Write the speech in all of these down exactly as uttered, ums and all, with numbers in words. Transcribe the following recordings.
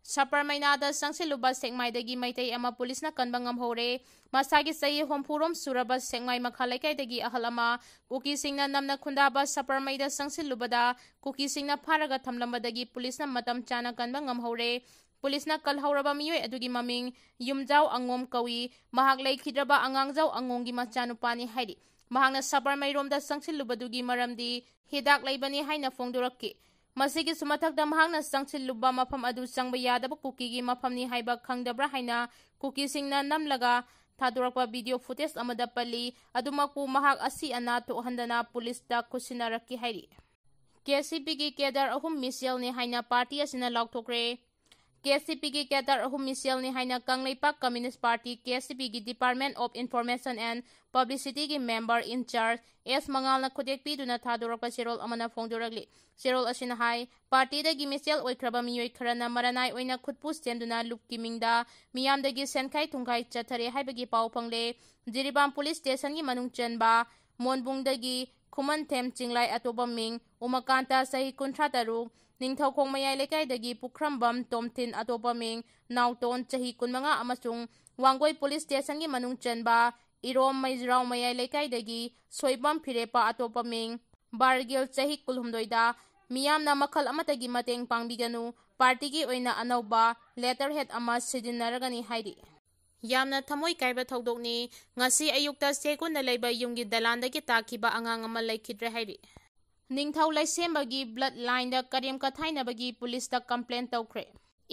ꯁꯄꯔꯃꯩꯅꯥꯗ ꯆꯪꯁꯤꯜꯂꯨꯕ ꯁꯦꯛꯃꯥꯏꯗꯒꯤ ꯃꯩꯇꯩ ꯑꯃ ꯄꯨꯂꯤꯁꯅ ꯀꯟꯕ ꯉꯝꯍꯧꯔꯦ꯫ ꯃꯁꯥꯒꯤ ꯆꯍꯤ ꯍꯨꯝꯐꯨꯔꯣꯝ ꯁꯨꯔꯕ ꯁꯦꯛꯃꯥꯏ ꯃꯈꯥ ꯂꯩꯀꯥꯏꯗꯒꯤ ꯑꯍꯜ ꯑꯃ ꯀꯨꯀꯤꯁꯤꯡꯅ ꯅꯝꯅ ꯈꯨꯟꯗꯥꯕ ꯁꯄꯔꯃꯩꯗ ꯆꯪꯁꯤꯜꯂꯨꯕꯗ ꯀꯨꯀꯤꯁꯤꯡꯅ ꯐꯥꯔꯒ ꯊꯝꯂꯝꯕꯗꯒꯤ ꯄꯨꯂꯤꯁꯅ ꯃꯇꯝ ꯆꯥꯅ ꯀꯟꯕ ꯉꯝꯍꯧꯔꯦ꯫ ꯄꯨꯂꯤꯁꯅ ꯀꯜꯍꯧꯔꯕ ꯃꯤꯑꯣꯏ ꯑꯗꯨꯒꯤ ꯃꯃꯤꯡ ꯌꯨꯝꯖꯥꯎ ꯑꯉꯣꯝ ꯀꯧꯏ꯫ ꯃꯍꯥꯛ ꯂꯩꯈꯤꯗ꯭ꯔꯕ ꯑꯉꯥꯡꯖꯥꯎ ꯑꯉꯣꯝꯒꯤ ꯃꯆꯥꯅꯨꯄꯥꯅꯤ ꯍꯥꯏꯔꯤ꯫ ꯃꯍꯥꯛꯅ ꯁꯕꯔꯃꯩꯔꯣꯝꯗ ꯆꯪꯁꯤꯜꯂꯨꯕꯗꯨꯒꯤ ꯃꯔꯝꯗꯤ ꯍꯤꯗꯥꯛ ꯂꯩꯕꯅꯤ ꯍꯥꯏꯅ ꯐꯣꯡꯗꯣꯔꯛꯈꯤ꯫ ꯃꯁꯤꯒꯤꯁꯨ ꯃꯊꯛꯇ ꯃꯍꯥꯛꯅ ꯆꯪꯁꯤꯜꯂꯨꯕ ꯃꯐꯝ ꯑꯗꯨ ꯆꯪꯕ ꯌꯥꯗꯕ ꯀꯨꯀꯤꯒꯤ ꯃꯐꯝꯅꯤ ꯍꯥꯏꯕ ꯈꯪꯗꯕ꯭ꯔꯥ ꯍꯥꯏꯅ ꯀꯨꯀꯤꯁꯤꯡꯅ ꯅꯝꯂꯒ ꯊꯥꯗꯣꯔꯛꯄ ꯚꯤꯗꯤꯑꯣ ꯐꯨꯇꯦꯖ ꯑꯃꯗ ꯄꯜꯂꯤ꯫ ꯑꯗꯨꯃꯛꯄꯨ ꯃꯍꯥꯛ ꯑꯁꯤ ꯑꯅꯥ ꯊꯣꯛꯍꯟꯗꯅ ꯄꯨꯂꯤꯁꯇ ꯈꯨꯠꯁꯤꯟꯅꯔꯛꯈꯤ ꯍꯥꯏꯔꯤ꯫ ꯀꯦ ꯁꯤ ꯄꯤꯒꯤ ꯀꯦꯗꯔ ꯑꯍꯨꯝ ꯃꯤꯁꯦꯜꯅꯤ ꯍꯥꯏꯅ ꯄꯥꯔꯇꯤ ꯑꯁꯤꯅ ꯂꯥꯎꯊꯣꯛꯈ꯭ꯔꯦ꯫ ꯀꯦ ꯁꯤ ꯄꯤꯒꯤ ꯀꯦꯗꯔ ꯑꯍꯨꯝ ꯃꯤꯁꯦꯜꯅꯤ ꯍꯥꯏꯅ Kangleipak communist party, K C ꯄꯤꯒꯤ Department of Information and Publicityꯒꯤ member in charge ꯑꯦꯁ ꯃꯉꯥꯜꯅ ꯈꯨꯗꯦꯛ ꯄꯤꯗꯨꯅ ꯊꯥꯗꯣꯔꯛꯄ ꯆꯦꯔꯣꯜ ꯑꯃꯅ ꯐꯣꯡꯗꯣꯔꯛꯂꯤ꯫ ꯆꯦꯔꯣꯜ ꯑꯁꯤꯅ ꯍꯥꯏ, ꯄꯥꯔꯇꯤꯗꯒꯤ ꯃꯤꯁꯦꯜ ꯑꯣꯏꯈ꯭ꯔꯕ ꯃꯤꯑꯣꯏ ꯈꯔꯅ ꯃꯔꯥꯅꯥꯏ ꯑꯣꯏꯅ ꯈꯨꯠꯄꯨ ꯁꯦꯝꯗꯨꯅ ꯂꯨꯞꯀꯤ ꯃꯤꯡꯗ ꯃꯤꯌꯥꯝꯗꯒꯤ ꯁꯦꯟꯈꯥꯏ ꯊꯨꯝꯈꯥꯏ ꯆꯠꯊꯔꯦ ꯍꯥꯏꯕꯒꯤ ꯄꯥꯎ ꯐꯪꯂꯦ꯫ ꯖꯤꯔꯤꯕꯥꯝ ꯄꯨꯂꯤꯁ ꯁ꯭ꯇꯦꯁꯟꯒꯤ ꯃꯅꯨꯡ ꯆꯟꯕ ꯃꯣꯟꯕꯨꯡꯗꯒꯤ ꯈꯨꯃꯟꯊꯦꯝ ꯆꯤꯡꯂꯥꯏ ꯑꯇꯣꯞꯄ ꯃꯤꯡ ꯎꯃꯥꯀꯥꯟꯇ ꯆꯍꯤ ꯀꯨꯟꯊ꯭ꯔꯥ ꯇꯔꯨꯛ, ꯅꯤꯡꯊꯧꯈꯣꯡ ꯃꯌꯥꯏ ꯂꯩꯀꯥꯏꯗꯒꯤ ꯄꯨꯈ꯭ꯔꯝꯕꯝ ꯇꯣꯝꯊꯤꯟ ꯑꯇꯣꯞꯄ ꯃꯤꯡ ꯅꯥꯎꯇꯣꯟ ꯆꯍꯤ ꯀꯨꯟꯃꯉꯥ ꯑꯃꯁꯨꯡ ꯋꯥꯡꯒꯣꯏ ꯄꯨꯂꯤꯁ ꯁ꯭ꯇꯦꯁꯟꯒꯤ ꯃꯅꯨꯡ ꯆꯟꯕ ꯏꯔꯣꯝ ꯃꯩꯖ꯭ꯔꯥꯎ ꯃꯌꯥꯏ ꯂꯩꯀꯥꯏꯗꯒꯤ ꯁꯣꯏꯕꯝ ꯐꯤꯔꯦꯞꯄ ꯑꯇꯣꯞꯄ ꯃꯤꯡ ꯕꯥꯔꯒꯤꯜ ꯆꯍꯤ ꯀꯨꯟꯍꯨꯝꯗꯣꯏꯗ ꯃꯤꯌꯥꯝꯅ ꯃꯈꯜ ꯑꯃꯠꯇꯒꯤ ꯃꯇꯦꯡ ꯄꯥꯡꯕꯤꯒꯅꯨ꯫ ꯄꯥꯔꯇꯤꯒꯤ ꯑꯣꯏꯅ ꯑꯅꯧꯕ letterhead ꯑꯃ ꯁꯤꯖꯤꯟꯅꯔꯒꯅꯤ ꯍꯥꯏꯔꯤ꯫ ꯌꯥꯝꯅ ꯊꯃꯣꯏ ꯀꯥꯏꯕ ꯊꯧꯗꯣꯛꯅꯤ꯫ ꯉꯁꯤ ꯑꯌꯨꯛꯇ ꯁꯦꯒꯨꯟꯗ ꯂꯩꯕ ꯌꯨꯝꯒꯤ ꯗꯂꯥꯟꯗꯒꯤ ꯇꯥꯈꯤꯕ ꯑꯉꯥꯡ ꯑꯃ ꯂꯩꯈꯤꯗ꯭ꯔꯦ ꯍꯥꯏꯔꯤ꯫ ꯅꯤꯡꯊꯧ ꯂꯩꯁꯦꯝꯕꯒꯤ blood lineꯗ ꯀꯔꯦꯝ ꯀꯊꯥꯏꯅꯕꯒꯤ ꯄꯨꯂꯤꯁꯇ complain ꯇꯧꯈ꯭ꯔꯦ꯫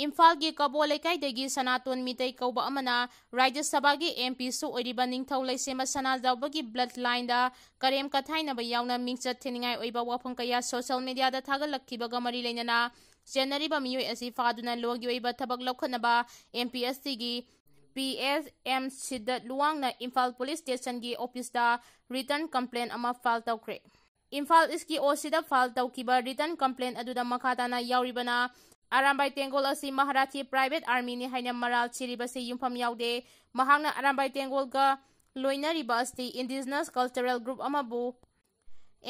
ꯏꯝꯐꯥꯜꯒꯤ ꯀꯕꯣ ꯂꯩꯀꯥꯏꯗꯒꯤ ꯁꯅꯥꯇꯣꯟ ꯃꯤꯇꯩ ꯀꯧꯕ ꯑꯃꯅ ꯔꯥꯖ꯭ꯌ ꯁꯚꯥꯒꯤ M Pꯁꯨ ꯑꯣꯏꯔꯤꯕ ꯅꯤꯡꯊꯧ ꯂꯩꯁꯦꯝꯕ ꯁꯅꯥꯖꯥꯎꯕꯒꯤ blood lineꯗ ꯀꯔꯦꯝ ꯀꯊꯥꯏꯅꯕ ꯌꯥꯎꯅ ꯃꯤꯡꯆꯠ ꯊꯤꯅꯤꯡꯉꯥꯏ ꯑꯣꯏꯕ ꯋꯥꯐꯝ ꯀꯌꯥ social mediaꯗ ꯊꯥꯒꯠꯂꯛꯈꯤꯕꯒ ꯃꯔꯤ ꯂꯩꯅꯅ ꯆꯦꯟꯅꯔꯤꯕ ꯃꯤꯑꯣꯏ ꯑꯁꯤ ꯐꯥꯗꯨꯅ ꯂꯣꯒꯤ ꯑꯣꯏꯕ ꯊꯕꯛ ꯂꯧꯈꯠꯅꯕ M P S Tꯒꯤ P S M ꯁꯤꯗꯠ ꯂꯨꯋꯥꯡꯅ ꯏꯝꯐꯥꯜ ꯄꯨꯂꯤꯁ ꯁ꯭ꯇꯦꯁꯟꯒꯤ ꯑꯣꯐꯤꯁꯇ written complain ꯑꯃ file ꯇꯧꯈ꯭ꯔꯦ꯫ ꯏꯝꯐꯥꯜ ꯏꯁꯀꯤ ꯑꯣ ꯁꯤꯗ file ꯇꯧꯈꯤꯕ written complain ꯑꯗꯨꯗ ꯃꯈꯥ ꯇꯥꯅ ꯌꯥꯎꯔꯤꯕꯅ, ꯑꯔꯥꯝꯕꯥꯏ ꯇꯦꯡꯒꯣꯜ ꯑꯁꯤ ꯃꯍꯥꯔꯥꯊꯤ private armyꯅꯤ ꯍꯥꯏꯅ ꯃꯔꯥꯜ ꯁꯤꯔꯤꯕꯁꯤ ꯌꯨꯝꯐꯝ ꯌꯥꯎꯗꯦ꯫ ꯃꯍꯥꯛꯅ ꯑꯔꯥꯝꯕꯥꯏ ꯇꯦꯡꯒꯣꯜꯒ ꯂꯣꯏꯅꯔꯤꯕ ꯑꯁꯤ indigenous cultural group ꯑꯃꯕꯨ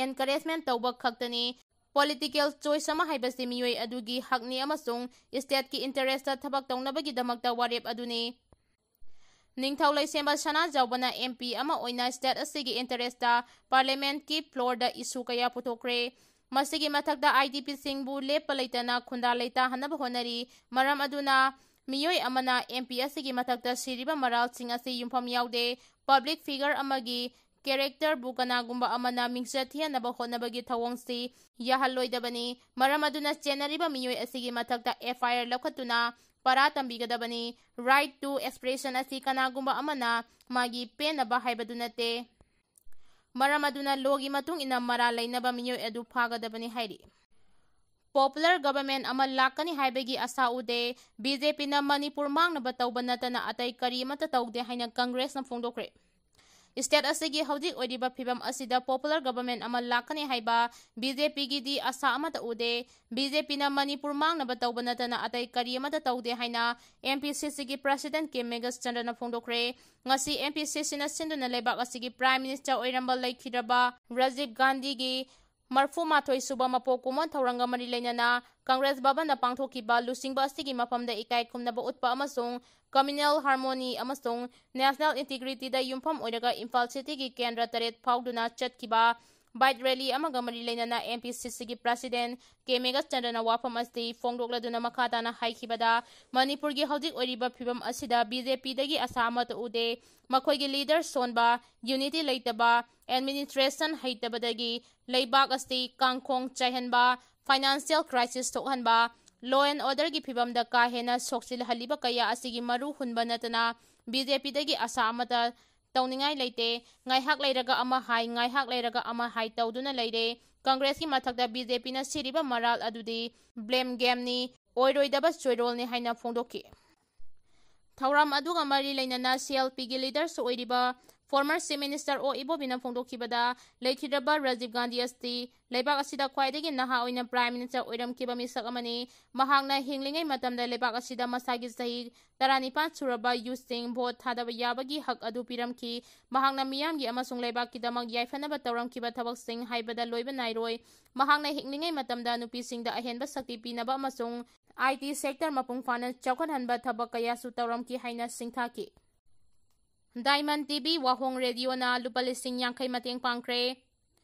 encouragement ꯇꯧꯕ ꯈꯛꯇꯅꯤ꯫ Political choice ꯑꯃ ꯍꯥꯏꯕꯁꯤ ꯃꯤꯑꯣꯏ ꯑꯗꯨꯒꯤ ꯍꯛꯅꯤ ꯑꯃꯁꯨꯡ stateꯀꯤ interestꯇ ꯊꯕꯛ ꯇꯧꯅꯕꯒꯤꯗꯃꯛꯇ ꯋꯥꯔꯦꯞ ꯑꯗꯨꯅꯤ꯫ ꯅꯤꯡꯊꯧ ꯂꯩꯁꯦꯝꯕ ꯁꯅꯥꯖꯥꯎꯕꯅ M P ꯑꯃ ꯑꯣꯏꯅ state ꯑꯁꯤꯒꯤ interestꯇ parliamentꯀꯤ floorꯗ issue ꯀꯌꯥ ꯄꯨꯊꯣꯛꯈ꯭ꯔꯦ꯫ ꯃꯁꯤꯒꯤ ꯃꯊꯛꯇ IDPꯁꯤꯡꯕꯨ ꯂꯦꯞꯄ ꯂꯩꯇꯅ ꯈꯨꯟꯗꯥ ꯂꯩꯇꯥꯍꯟꯅꯕ ꯍꯣꯠꯅꯔꯤ꯫ ꯃꯔꯝ ꯑꯗꯨꯅ ꯃꯤꯑꯣꯏ ꯑꯃꯅ M P ꯑꯁꯤꯒꯤ ꯃꯊꯛꯇ ꯁꯤꯔꯤꯕ ꯃꯔꯥꯜꯁꯤꯡ ꯑꯁꯤ ꯌꯨꯝꯐꯝ ꯌꯥꯎꯗꯦ꯫ Public figure ꯑꯃꯒꯤ characterꯕꯨ ꯀꯅꯥꯒꯨꯝꯕ ꯑꯃꯅ ꯃꯤꯡꯆꯠ ꯊꯤꯍꯟꯅꯕ ꯍꯣꯠꯅꯕꯒꯤ ꯊꯧꯑꯣꯡꯁꯤ ꯌꯥꯍꯜꯂꯣꯏꯗꯕꯅꯤ꯫ ꯃꯔꯝ ꯑꯗꯨꯅ ꯆꯦꯟꯅꯔꯤꯕ ꯃꯤꯑꯣꯏ ꯑꯁꯤꯒꯤ ꯃꯊꯛꯇ F I R ꯂꯧꯈꯠꯇꯨꯅ ꯄꯔꯥ ꯇꯝꯕꯤꯒꯗꯕꯅꯤ꯫ Right to expression ꯑꯁꯤ ꯀꯅꯥꯒꯨꯝꯕ ꯑꯃꯅ ꯃꯥꯒꯤ ꯄꯦꯟꯅꯕ ꯍꯥꯏꯕꯗꯨ ꯅꯠꯇꯦ꯫ ꯃꯔꯝ ꯑꯗꯨꯅ lawꯒꯤ ꯃꯇꯨꯡ ꯏꯟꯅ ꯃꯔꯥꯜ ꯂꯩꯅꯕ ꯃꯤꯑꯣꯏ ꯑꯗꯨ ꯐꯥꯒꯗꯕꯅꯤ ꯍꯥꯏꯔꯤ꯫ Popular government ꯑꯃ ꯂꯥꯛꯀꯅꯤ ꯍꯥꯏꯕꯒꯤ ꯑꯁꯥ ꯎꯗꯦ꯫ BJPꯅ ꯃꯅꯤꯄꯨꯔ ꯃꯥꯡꯅꯕ ꯇꯧꯕ ꯅꯠꯇꯅ ꯑꯇꯩ ꯀꯔꯤ ꯑꯃꯠꯇ ꯇꯧꯗꯦ ꯍꯥꯏꯅ ꯀꯪꯒ꯭ꯔꯦꯁꯅ ꯐꯣꯡꯗꯣꯛꯈ꯭ꯔꯦ꯫ State ꯑꯁꯤꯒꯤ ꯍꯧꯖꯤꯛ ꯑꯣꯏꯔꯤꯕ ꯐꯤꯕꯝ ꯑꯁꯤꯗ popular government ꯑꯃ ꯂꯥꯛꯀꯅꯤ ꯍꯥꯏꯕ BJPꯒꯤꯗꯤ ꯑꯁꯥ ꯑꯃꯠꯇ ꯎꯗꯦ꯫ BJPꯅ ꯃꯅꯤꯄꯨꯔ ꯃꯥꯡꯅꯕ ꯇꯧꯕ ꯅꯠꯇꯅ ꯑꯇꯩ ꯀꯔꯤ ꯑꯃꯠꯇ ꯇꯧꯗꯦ ꯍꯥꯏꯅ MPCCꯒꯤ president K ꯃꯦꯘꯆꯟꯗ꯭ꯔꯅ ꯐꯣꯡꯗꯣꯛꯈ꯭ꯔꯦ꯫ ꯉꯁꯤ MPCCꯅ ꯁꯤꯟꯗꯨꯅ ꯂꯩꯕꯥꯛ ꯑꯁꯤꯒꯤ Prime Minister ꯑꯣꯏꯔꯝꯕ ꯂꯩꯈꯤꯗ꯭ꯔꯕ ꯔꯥꯖꯤꯕ ꯒꯥꯟꯙꯤꯒꯤ ꯃꯔꯐꯨ ꯃꯥꯊꯣꯏ ꯁꯨꯕ ꯃꯄꯣꯛ ꯀꯨꯝꯑꯣꯟ ꯊꯧꯔꯝꯒ ꯃꯔꯤ ꯂꯩꯅꯅ ꯀꯪꯒ꯭ꯔꯦꯁ ꯚꯕꯟꯗ ꯄꯥꯡꯊꯣꯛꯈꯤꯕ ꯂꯨꯆꯤꯡꯕ ꯑꯁꯤꯒꯤ ꯃꯐꯝꯗ ꯏꯀꯥꯏ ꯈꯨꯝꯅꯕ ꯎꯠꯄ ꯑꯃꯁꯨꯡ communal harmony ꯑꯃꯁꯨꯡ national integrityꯗ ꯌꯨꯝꯐꯝ ꯑꯣꯏꯔꯒ ꯏꯝꯐꯥꯜ cityꯒꯤ ꯀꯦꯟꯗ꯭ꯔ ꯇꯔꯦꯠ ꯐꯥꯎꯗꯨꯅ ꯆꯠꯈꯤꯕ bike rally ꯑꯃꯒ ꯃꯔꯤ ꯂꯩꯅꯅ MPCCꯒꯤ president K ꯃꯦꯘꯆꯟꯗ꯭ꯔꯅ ꯋꯥꯐꯝ ꯑꯁꯤ ꯐꯣꯡꯗꯣꯛꯂꯗꯨꯅ ꯃꯈꯥ ꯇꯥꯅ ꯍꯥꯏꯈꯤꯕꯗ, ꯃꯅꯤꯄꯨꯔꯒꯤ ꯍꯧꯖꯤꯛ ꯑꯣꯏꯔꯤꯕ ꯐꯤꯕꯝ ꯑꯁꯤꯗ BJPꯗꯒꯤ ꯑꯁꯥ ꯑꯃꯠꯇ ꯎꯗꯦ꯫ ꯃꯈꯣꯏꯒꯤ leader ꯁꯣꯟꯕ, unity ꯂꯩꯇꯕ, administration ꯍꯩꯇꯕꯗꯒꯤ ꯂꯩꯕꯥꯛ ꯑꯁꯤ ꯀꯥꯡꯈꯣꯡ ꯆꯥꯏꯍꯟꯕ, financial crisis ꯊꯣꯛꯍꯟꯕ, law and orderꯒꯤ ꯐꯤꯕꯝꯗ ꯀꯥ ꯍꯦꯟꯅ ꯁꯣꯛꯆꯤꯜꯍꯜꯂꯤꯕ ꯀꯌꯥ ꯑꯁꯤꯒꯤ ꯃꯔꯨ ꯍꯨꯟꯕ ꯅꯠꯇꯅ BJPꯗꯒꯤ ꯑꯁꯥ ꯑꯃꯠꯇ ꯇꯧꯅꯤꯡꯉꯥꯏ ꯂꯩꯇꯦ꯫ ꯉꯥꯏꯍꯥꯛ ꯂꯩꯔꯒ ꯑꯃ ꯍꯥꯏ, ꯉꯥꯏꯍꯥꯛ ꯂꯩꯔꯒ ꯑꯃ ꯍꯥꯏ ꯇꯧꯗꯨꯅ ꯂꯩꯔꯦ꯫ ꯀꯪꯒ꯭ꯔꯦꯁꯀꯤ ꯃꯊꯛꯇ BJPꯅ ꯁꯤꯔꯤꯕ ꯃꯔꯥꯜ ꯑꯗꯨꯗꯤ blame gameꯅꯤ, ꯑꯣꯏꯔꯣꯏꯗꯕ ꯆꯣꯏꯔꯣꯜꯅꯤ ꯍꯥꯏꯅ ꯐꯣꯡꯗꯣꯛꯈꯤ꯫ ꯊꯧꯔꯝ ꯑꯗꯨꯒ ꯃꯔꯤ ꯂꯩꯅꯅ CLPꯒꯤ leaders ꯑꯣꯏꯔꯤꯕ Former Chief Minister ꯑꯣ ꯏꯕꯣꯕꯤꯅ ꯐꯣꯡꯗꯣꯛꯈꯤꯕꯗ, ꯂꯩꯈꯤꯗ꯭ꯔꯕ ꯔꯥꯖꯤꯕ ꯒꯥꯟꯙꯤ ꯑꯁꯤ ꯂꯩꯕꯥꯛ ꯑꯁꯤꯗ ꯈ꯭ꯋꯥꯏꯗꯒꯤ ꯅꯍꯥ ꯑꯣꯏꯅ Prime Minister ꯑꯣꯏꯔꯝꯈꯤꯕ ꯃꯤꯁꯛ ꯑꯃꯅꯤ꯫ ꯃꯍꯥꯛꯅ ꯍꯤꯡꯂꯤꯉꯩ ꯃꯇꯝꯗ ꯂꯩꯕꯥꯛ ꯑꯁꯤꯗ ꯃꯁꯥꯒꯤ ꯆꯍꯤ ꯇꯔꯥꯅꯤꯄꯥꯟ ꯁꯨꯔꯕ youth ꯁꯤꯡ vote ꯊꯥꯗꯕ ꯌꯥꯕꯒꯤ ꯍꯛ ꯑꯗꯨ ꯄꯤꯔꯝꯈꯤ꯫ ꯃꯍꯥꯛꯅ ꯃꯤꯌꯥꯝꯒꯤ ꯑꯃꯁꯨꯡ ꯂꯩꯕꯥꯛꯀꯤꯗꯃꯛ ꯌꯥꯏꯐꯅꯕ ꯇꯧꯔꯝꯈꯤꯕ ꯊꯕꯛꯁꯤꯡ ꯍꯥꯏꯕꯗ ꯂꯣꯏꯕ ꯅꯥꯏꯔꯣꯏ꯫ ꯃꯍꯥꯛꯅ ꯍꯤꯡꯂꯤꯉꯩ ꯃꯇꯝꯗ ꯅꯨꯄꯤꯁꯤꯡꯗ ꯑꯍꯦꯟꯕ ꯁꯛꯇꯤ ꯄꯤꯅꯕ ꯑꯃꯁꯨꯡ I T sector ꯃꯄꯨꯡ ꯐꯥꯅ ꯆꯥꯎꯈꯠꯍꯟꯕ ꯊꯕꯛ ꯀꯌꯥꯁꯨ ꯇꯧꯔꯝꯈꯤ ꯍꯥꯏꯅ ꯁꯤꯡꯊꯥꯈꯤ꯫ Diamond T V ꯋꯥꯍꯣꯡ ꯔꯦꯗꯤꯑꯣꯅ ꯂꯨꯄꯥ ꯂꯤꯁꯤꯡ ꯌꯥꯡꯈꯩ ꯃꯇꯦꯡ ꯄꯥꯡꯈ꯭ꯔꯦ꯫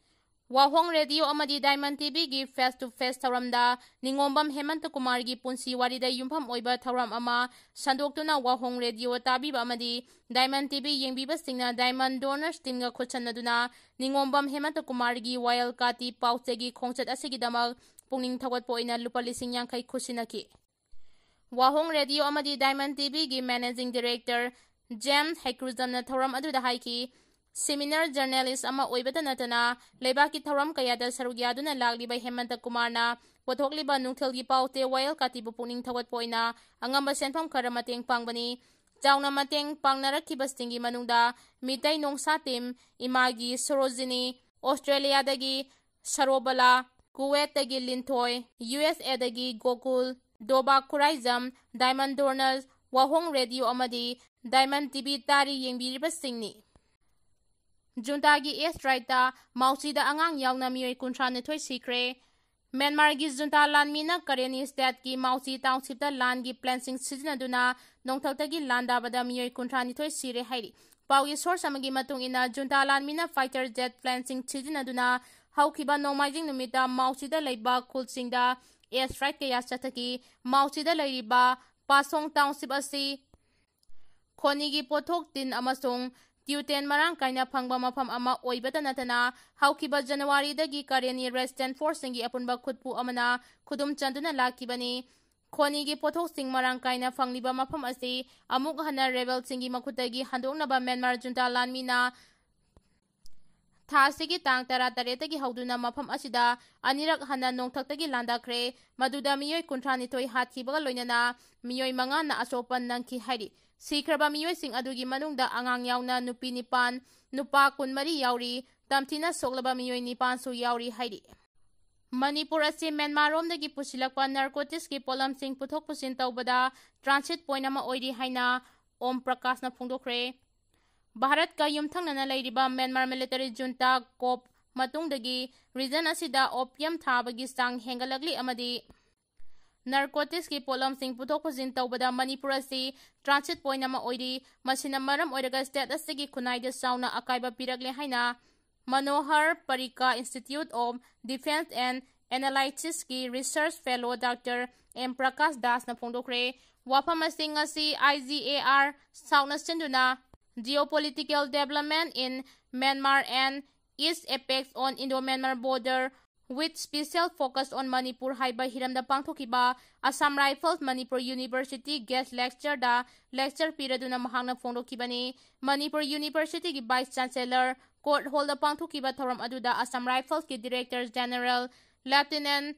ꯋꯥꯍꯣꯡ ꯔꯦꯗꯤꯑꯣ ꯑꯃꯗꯤ Diamond T V ꯒꯤ face to face ꯊꯧꯔꯝꯗ ꯅꯤꯉꯣꯝꯕꯝ ꯍꯦꯃꯟꯇ ꯀꯨꯃꯥꯔꯒꯤ ꯄꯨꯟꯁꯤ ꯋꯥꯔꯤꯗ ꯌꯨꯝꯐꯝ ꯑꯣꯏꯕ ꯊꯧꯔꯝ ꯑꯃ ꯁꯟꯗꯣꯛꯇꯨꯅ ꯋꯥꯍꯣꯡ ꯔꯦꯗꯤꯑꯣ ꯇꯥꯕꯤꯕ ꯑꯃꯗꯤ Diamond T V ꯌꯦꯡꯕꯤꯕꯁꯤꯡꯅ Diamond Donors team ꯒ ꯈꯨꯠꯁꯝꯅꯗꯨꯅ ꯅꯤꯉꯣꯝꯕꯝ ꯍꯦꯃꯟꯇ ꯀꯨꯃꯥꯔꯒꯤ ꯋꯥꯌꯦꯜ ꯀꯥꯇꯤ ꯄꯥꯎꯆꯦꯒꯤ ꯈꯣꯡꯆꯠ ꯑꯁꯤꯒꯤꯗꯃꯛ ꯄꯨꯛꯅꯤꯡ ꯊꯧꯒꯠꯄ ꯑꯣꯏꯅ ꯂꯨꯄꯥ ꯂꯤꯁꯤꯡ ꯌꯥꯡꯈꯩ ꯈꯨꯠꯁꯤꯟꯅꯈꯤ꯫ ꯋꯥꯍꯣꯡ ꯔꯦꯗꯤꯑꯣ ꯑꯃꯗꯤ Diamond T V ꯒꯤ managing director ꯖꯦꯝꯁ ꯍꯦꯀ꯭ꯔꯨꯖꯝꯅ ꯊꯧꯔꯝ ꯑꯗꯨꯗ ꯍꯥꯏꯈꯤ, senior journalist ꯑꯃ ꯑꯣꯏꯕꯇ ꯅꯠꯇꯅ ꯂꯩꯕꯥꯛꯀꯤ ꯊꯧꯔꯝ ꯀꯌꯥꯗ ꯁꯔꯨꯛ ꯌꯥꯗꯨꯅ ꯂꯥꯛꯂꯤꯕ ꯍꯦꯃꯟꯇ ꯀꯨꯃꯥꯔꯅ ꯄꯨꯊꯣꯛꯂꯤꯕ ꯅꯨꯡꯊꯤꯜꯒꯤ ꯄꯥꯎ ꯆꯦ ꯋꯥꯌꯦꯜ ꯀꯥꯇꯤꯕꯨ ꯄꯨꯛꯅꯤꯡ ꯊꯧꯒꯠꯄ ꯑꯣꯏꯅ ꯑꯉꯝꯕ ꯁꯦꯟꯐꯝ ꯈꯔ ꯃꯇꯦꯡ ꯄꯥꯡꯕꯅꯤ꯫ ꯆꯥꯎꯅ ꯃꯇꯦꯡ ꯄꯥꯡꯅꯔꯛꯈꯤꯕꯁꯤꯡꯒꯤ ꯃꯅꯨꯡꯗ ꯃꯤꯇꯩ ꯅꯣꯡꯁꯥ team, ꯏꯃꯥꯒꯤ ꯁꯣꯔꯣꯖꯤꯅꯤ, ꯑꯣꯁꯇ꯭ꯔꯦꯂꯤꯌꯥꯗꯒꯤ ꯁꯔꯣꯕꯂꯥ, ꯀꯨꯋꯦꯠꯇꯒꯤ ꯂꯤꯟꯊꯣꯏ, ꯌꯨ ꯑꯦꯁ ꯑꯦꯗꯒꯤ Gokul, Doba Khuraijam, Diamond Donors, Wahong radio ꯑꯃꯗꯤ Diamond T V ꯇꯥꯔꯤ ꯌꯦꯡꯕꯤꯔꯤꯕꯁꯤꯡꯅꯤ꯫ ꯖꯨꯟꯇꯥꯒꯤ air strikeꯇ ꯃꯥꯎꯆꯤꯗ ꯑꯉꯥꯡ ꯌꯥꯎꯅ ꯃꯤꯑꯣꯏ ꯀꯨꯟꯊ꯭ꯔꯥ ꯅꯤꯊꯣꯏ ꯁꯤꯈ꯭ꯔꯦ꯫ ꯃ꯭ꯌꯥꯟꯃꯥꯔꯒꯤ ꯖꯨꯟꯇꯥ ꯂꯥꯟꯃꯤꯅ ꯀꯔꯦꯅꯤ stateꯀꯤ ꯃꯥꯎꯆꯤ townshipꯇ ꯂꯥꯟꯒꯤ planeꯁꯤꯡ ꯁꯤꯖꯤꯟꯅꯗꯨꯅ ꯅꯣꯡꯊꯛꯇꯒꯤ ꯂꯥꯟꯗꯥꯕꯗ ꯃꯤꯑꯣꯏ ꯀꯨꯟꯊ꯭ꯔꯥ ꯅꯤꯊꯣꯏ ꯁꯤꯔꯦ ꯍꯥꯏꯔꯤ꯫ ꯄꯥꯎꯒꯤ source ꯑꯃꯒꯤ ꯃꯇꯨꯡ ꯏꯟꯅ, ꯖꯨꯟꯇꯥ ꯂꯥꯟꯃꯤꯅ fighter jet planeꯁꯤꯡ ꯁꯤꯖꯤꯟꯅꯗꯨꯅ ꯍꯧꯈꯤꯕ ꯅꯣꯡꯃꯥꯏꯖꯤꯡ ꯅꯨꯃꯤꯠꯇ ꯃꯥꯎꯆꯤꯗ ꯂꯩꯕ ꯈꯨꯜꯁꯤꯡꯗ air strike ꯀꯌꯥ ꯆꯠꯊꯈꯤ꯫ ꯃꯥꯎꯆꯤꯗ ꯂꯩꯔꯤꯕ ꯄꯥꯁꯣꯡ township ꯑꯁꯤ ꯈꯣꯅꯤꯒꯤ ꯄꯣꯠꯊꯣꯛ ꯇꯤꯟ ꯑꯃꯁꯨꯡ ꯇ꯭ꯌꯨꯇꯦꯟ ꯃꯔꯥꯡ ꯀꯥꯏꯅ ꯐꯪꯕ ꯃꯐꯝ ꯑꯃ ꯑꯣꯏꯕꯇ ꯅꯠꯇꯅ, ꯍꯧꯈꯤꯕ ꯖꯅꯋꯥꯔꯤꯗꯒꯤ ꯀꯔꯦꯅꯤ resistance forceꯁꯤꯡꯒꯤ ꯑꯄꯨꯟꯕ ꯈꯨꯠꯄꯨ ꯑꯃꯅ ꯈꯨꯗꯨꯝ ꯆꯟꯗꯨꯅ ꯂꯥꯛꯈꯤꯕꯅꯤ꯫ ꯈꯣꯅꯤꯒꯤ ꯄꯣꯠꯊꯣꯛꯁꯤꯡ ꯃꯔꯥꯡ ꯀꯥꯏꯅ ꯐꯪꯂꯤꯕ ꯃꯐꯝ ꯑꯁꯤ ꯑꯃꯨꯛ ꯍꯟꯅ rebelꯁꯤꯡꯒꯤ ꯃꯈꯨꯠꯇꯒꯤ ꯍꯟꯗꯣꯛꯅꯕ ꯃ꯭ꯌꯥꯟꯃꯥꯔ ꯖꯨꯟꯇꯥ ꯂꯥꯟꯃꯤꯅ ꯊꯥ ꯑꯁꯤꯒꯤ ꯇꯥꯡ ꯇꯔꯥꯇꯔꯦꯠꯇꯒꯤ ꯍꯧꯗꯨꯅ ꯃꯐꯝ ꯑꯁꯤꯗ ꯑꯅꯤꯔꯛ ꯍꯟꯅ ꯅꯣꯡꯊꯛꯇꯒꯤ ꯂꯥꯟꯗꯥꯈ꯭ꯔꯦ꯫ ꯃꯗꯨꯗ ꯃꯤꯑꯣꯏ ꯀꯨꯟꯊ꯭ꯔꯥꯅꯤꯊꯣꯏ ꯍꯥꯠꯈꯤꯕꯒ ꯂꯣꯏꯅꯅ ꯃꯤꯑꯣꯏ ꯃꯉꯥꯅ ꯑꯁꯣꯛꯄ ꯅꯪꯈꯤ ꯍꯥꯏꯔꯤ꯫ ꯁꯤꯈ꯭ꯔꯕ ꯃꯤꯑꯣꯏꯁꯤꯡ ꯑꯗꯨꯒꯤ ꯃꯅꯨꯡꯗ ꯑꯉꯥꯡ ꯌꯥꯎꯅ ꯅꯨꯄꯤ ꯅꯤꯄꯥꯟ, ꯅꯨꯄꯥ ꯀꯨꯟꯃꯔꯤ ꯌꯥꯎꯔꯤ꯫ ꯇꯝꯊꯤꯅ ꯁꯣꯛꯂꯕ ꯃꯤꯑꯣꯏ ꯅꯤꯄꯥꯟꯁꯨ ꯌꯥꯎꯔꯤ ꯍꯥꯏꯔꯤ꯫ ꯃꯅꯤꯄꯨꯔ ꯑꯁꯤ ꯃ꯭ꯌꯥꯟꯃꯥꯔꯔꯣꯝꯗꯒꯤ ꯄꯨꯁꯤꯜꯂꯛꯄ ꯅꯥꯔꯀꯣꯇꯤꯛꯁꯀꯤ ꯄꯣꯠꯂꯝꯁꯤꯡ ꯄꯨꯊꯣꯛ ꯄꯨꯁꯤꯟ ꯇꯧꯕꯗ ꯇ꯭ꯔꯥꯟꯁꯤꯠ ꯄꯣꯏꯟꯠ ꯑꯃ ꯑꯣꯏꯔꯤ ꯍꯥꯏꯅ ꯑꯣꯝ ꯄ꯭ꯔꯀꯥꯁꯅ ꯐꯣꯡꯗꯣꯛꯈ꯭ꯔꯦ꯫ ꯚꯥꯔꯠꯀ ꯌꯨꯝꯊꯪꯅꯅ ꯂꯩꯔꯤꯕ ꯃ꯭ꯌꯥꯟꯃꯥꯔ ꯃꯤꯂꯤꯇꯔꯤ ꯖꯨꯟꯇꯥ ꯀꯣꯞ ꯃꯇꯨꯡꯗꯒꯤ ꯔꯤꯖꯟ ꯑꯁꯤꯗ ꯑꯣꯄꯤꯌꯝ ꯊꯥꯕꯒꯤ ꯆꯥꯡ ꯍꯦꯟꯒꯠꯂꯛꯂꯤ ꯑꯃꯗꯤ ꯅꯥꯔꯀꯣꯇꯤꯛꯁꯀꯤ ꯄꯣꯠꯂꯝꯁꯤꯡ ꯄꯨꯊꯣꯛ ꯄꯨꯁꯤꯟ ꯇꯧꯕꯗ ꯃꯅꯤꯄꯨꯔ ꯑꯁꯤ ꯇ꯭ꯔꯥꯟꯁꯤꯠ ꯄꯣꯏꯟꯠ ꯑꯃ ꯑꯣꯏꯔꯤ꯫ ꯃꯁꯤꯅ ꯃꯔꯝ ꯑꯣꯏꯔꯒ ꯁ꯭ꯇꯦꯠ ꯑꯁꯤꯒꯤ ꯈꯨꯟꯅꯥꯏꯗ ꯆꯥꯎꯅ ꯑꯀꯥꯏꯕ ꯄꯤꯔꯛꯂꯦ ꯍꯥꯏꯅ Manohar Parrikar institute of defence and ꯑꯦꯅꯥꯂꯥꯏꯁꯤꯁꯀꯤ research fellow doctor M Prakash ꯗꯥꯁꯅ ꯐꯣꯡꯗꯣꯛꯈ꯭ꯔꯦ꯫ ꯋꯥꯐꯝꯁꯤꯡ ꯑꯁꯤ IGAR ꯁꯥꯎꯠꯅ ꯁꯤꯟꯗꯨꯅ Geopolitical Development in Myanmar and Its Effects on Indo-Myanmar Border with Special Focus on Manipur ꯍꯥꯏꯕ ꯍꯤꯔꯝꯗ ꯄꯥꯡꯊꯣꯛꯈꯤꯕ Assam rifles Manipur university guest ꯂꯦꯛꯆꯔꯗ ꯂꯦꯛꯆꯔ ꯄꯤꯔꯗꯨꯅ ꯃꯍꯥꯛꯅ ꯐꯣꯡꯗꯣꯛꯈꯤꯕꯅꯤ꯫ ꯃꯅꯤꯄꯨꯔ ꯌꯨꯅꯤꯚꯔꯁꯤꯇꯤꯒꯤ ꯚꯥꯏꯁ ꯆꯥꯟꯁꯦꯂꯔ ꯀꯣꯔꯠ ꯍꯣꯜꯗ ꯄꯥꯡꯊꯣꯛꯈꯤꯕ ꯊꯧꯔꯝ ꯑꯗꯨꯗ ꯑꯁꯥꯝ ꯔꯥꯏꯐꯜꯁꯀꯤ director general lieutenant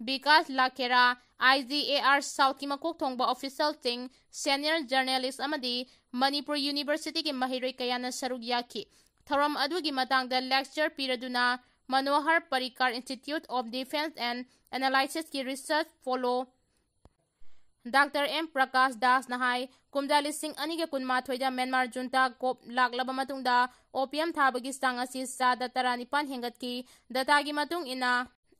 Vikas Lakhera, IGAR ꯁꯥꯎꯠꯀꯤ ꯃꯀꯣꯛ ꯊꯣꯡꯕ ꯑꯣꯐꯤꯁꯤꯌꯦꯜꯁꯤꯡ, ꯁꯦꯅꯤꯌꯔ ꯖꯔꯅꯦꯂꯤꯁ ꯑꯃꯗꯤ ꯃꯅꯤꯄꯨꯔ ꯌꯨꯅꯤꯚꯔꯁꯤꯇꯤꯒꯤ ꯃꯍꯩꯔꯣꯏ ꯀꯌꯥꯅ ꯁꯔꯨꯛ ꯌꯥꯈꯤ꯫ ꯊꯧꯔꯝ ꯑꯗꯨꯒꯤ ꯃꯇꯥꯡꯗ ꯂꯦꯛꯆꯔ ꯄꯤꯔꯗꯨꯅ Manohar Parrikar institute of defence and ꯑꯦꯅꯥꯂꯥꯏꯁꯤꯁꯀꯤ research fellow doctor M Prakash ꯗꯥꯁꯅ ꯍꯥꯏ, ꯀꯨꯝꯖꯥ ꯂꯤꯁꯤꯡ ꯑꯅꯤꯒ ꯀꯨꯟꯃꯥꯊꯣꯏꯗ ꯃ꯭ꯌꯥꯟꯃꯥꯔ ꯖꯨꯟꯇꯥ ꯀꯣꯞ ꯂꯥꯛꯂꯕ ꯃꯇꯨꯡꯗ ꯑꯣꯄꯤꯌꯝ ꯊꯥꯕꯒꯤ ꯆꯥꯡ ꯑꯁꯤ ꯆꯥꯗ ꯇꯔꯥꯅꯤꯄꯥꯟ ꯍꯦꯟꯒꯠꯈꯤ꯫ ꯗꯇꯥꯒꯤ ꯃꯇꯨꯡ ꯏꯟꯅ,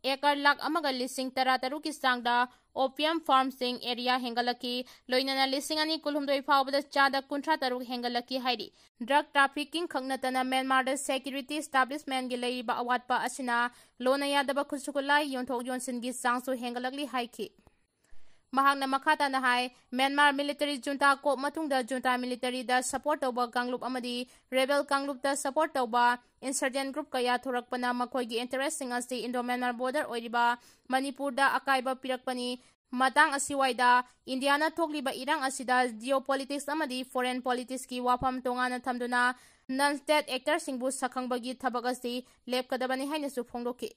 ꯑꯦꯀꯔ ꯂꯥꯈ ꯑꯃꯒ ꯂꯤꯁꯤꯡ ꯇꯔꯥꯇꯔꯨꯛꯀꯤ ꯆꯥꯡꯗ ꯑꯣꯄꯤꯌꯝ ꯐꯥꯔꯝꯁꯤꯡ ꯑꯦꯔꯤꯌꯥ ꯍꯦꯟꯒꯠꯂꯛꯈꯤ꯫ ꯂꯣꯏꯅꯅ ꯂꯤꯁꯤꯡ ꯑꯅꯤ ꯀꯨꯟꯍꯨꯝꯗꯣꯏ ꯐꯥꯎꯕꯗ ꯆꯥꯗ ꯀꯨꯟꯊ꯭ꯔꯥ ꯇꯔꯨꯛ ꯍꯦꯟꯒꯠꯂꯛꯈꯤ ꯍꯥꯏꯔꯤ꯫ ꯗ꯭ꯔꯒ ꯇ꯭ꯔꯥꯐꯤꯀꯤꯡ ꯈꯛ ꯅꯠꯇꯅ ꯃ꯭ꯌꯥꯟꯃꯥꯔꯗ ꯁꯦꯀ꯭ꯌꯨꯔꯤꯇꯤ ꯏꯁꯇꯥꯕ꯭ꯂꯤꯁꯃꯦꯟꯒꯤ ꯂꯩꯔꯤꯕ ꯑꯋꯥꯠꯄ ꯑꯁꯤꯅ ꯂꯣꯟꯅ ꯌꯥꯗꯕ ꯈꯨꯠꯁꯨ ꯈꯨꯠꯂꯥꯏ ꯌꯣꯟꯊꯣꯛ ꯌꯣꯟꯁꯤꯟꯒꯤ ꯆꯥꯡꯁꯨ ꯍꯦꯟꯒꯠꯂꯛꯂꯤ ꯍꯥꯏꯈꯤ꯫ ꯃꯍꯥꯛꯅ ꯃꯈꯥ ꯇꯥꯅ ꯍꯥꯏ, ꯃ꯭ꯌꯥꯟꯃꯥꯔ ꯃꯤꯂꯤꯇꯔꯤ ꯖꯨꯟꯇꯥ ꯀꯣꯞ ꯃꯇꯨꯡꯗ ꯖꯨꯟꯇꯥ ꯃꯤꯂꯤꯇꯔꯤꯗ ꯁꯄꯣꯔꯠ ꯇꯧꯕ ꯀꯥꯡꯂꯨꯞ ꯑꯃꯗꯤ ꯔꯦꯕꯦꯜ ꯀꯥꯡꯂꯨꯞꯇ ꯁꯄꯣꯔꯠ ꯇꯧꯕ ꯏꯟꯁꯔꯖꯦꯟ ꯒ꯭ꯔꯨꯞ ꯀꯌꯥ ꯊꯣꯔꯛꯄꯅ ꯃꯈꯣꯏꯒꯤ ꯏꯟꯇꯔꯦꯁꯁꯤꯡ ꯑꯁꯤ ꯏꯟꯗꯣ ꯃ꯭ꯌꯥꯟꯃꯥꯔ ꯕꯣꯔꯗꯔ ꯑꯣꯏꯔꯤꯕ ꯃꯅꯤꯄꯨꯔꯗ ꯑꯀꯥꯏꯕ ꯄꯤꯔꯛꯄꯅꯤ꯫ ꯃꯇꯥꯡ ꯑꯁꯤꯋꯥꯏꯗ ꯏꯟꯗꯤꯌꯥꯅ ꯊꯣꯛꯂꯤꯕ ꯏꯔꯥꯡ ꯑꯁꯤꯗ ꯖꯤꯑꯣ ꯄꯣꯂꯤꯇꯤꯛꯁ ꯑꯃꯗꯤ ꯐꯣꯔꯦꯟ ꯄꯣꯂꯤꯇꯤꯛꯁꯀꯤ ꯋꯥꯐꯝ ꯇꯣꯉꯥꯟꯅ ꯊꯝꯗꯨꯅ ꯅꯟ ꯁ꯭ꯇꯦꯠ ꯑꯦꯛꯇꯔꯁꯤꯡꯕꯨ ꯁꯛꯈꯪꯕꯒꯤ ꯊꯕꯛ ꯑꯁꯤ ꯂꯦꯞꯀꯗꯕꯅꯤ ꯍꯥꯏꯅꯁꯨ ꯐꯣꯡꯗꯣꯛꯈꯤ꯫